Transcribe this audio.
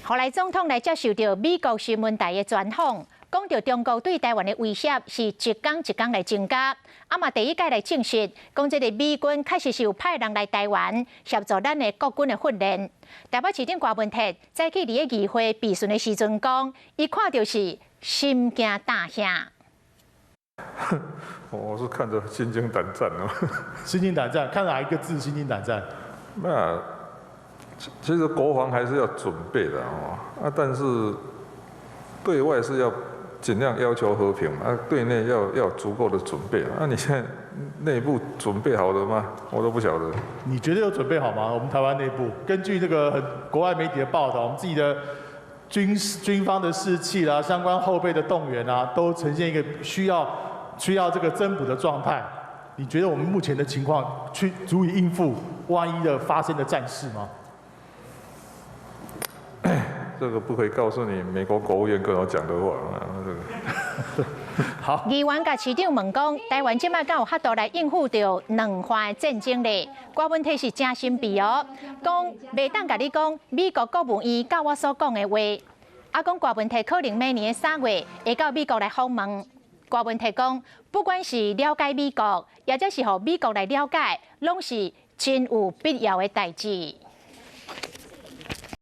予賴總統來接受著美國新聞台的專訪，講著中國對臺灣的威脅是一工一工來增加。啊嘛第一擺來證實，講這个美軍確實是有派人來臺灣協助咱的國軍的訓練。臺北市長柯文哲早起佇咧議會備詢的時陣講，伊看著是心驚膽嚇。我是看著心驚膽戰哦。心驚膽戰，看哪一個字心驚膽戰？那其實國防還是要準備的哦，啊，但是對外是要盡量要求和平嘛，啊，對內要足夠的準備。啊，你現在內部準備好了嗎？我都不曉得。你覺得有準備好嗎？我們台灣內部根據這個國外媒體的報道，我們自己的軍方的士氣啦，相關後備的動員啊，都呈現一個需要這個增補的狀態。你覺得我們目前的情況，去足以應付萬一的發生的戰事嗎？這個不可以告訴你，美國國務院跟我講的話。這個好。議員共市長問講，臺灣這擺敢有法度來應付著兩岸的戰爭咧？柯文哲是誠神秘哦，講袂當共你講美國國務院佮我所講的話。啊，講柯文哲可能明年3月會到美國來訪問。柯文哲講，不管是了解美國，抑者是予美國來了解，攏是真有必要的代誌。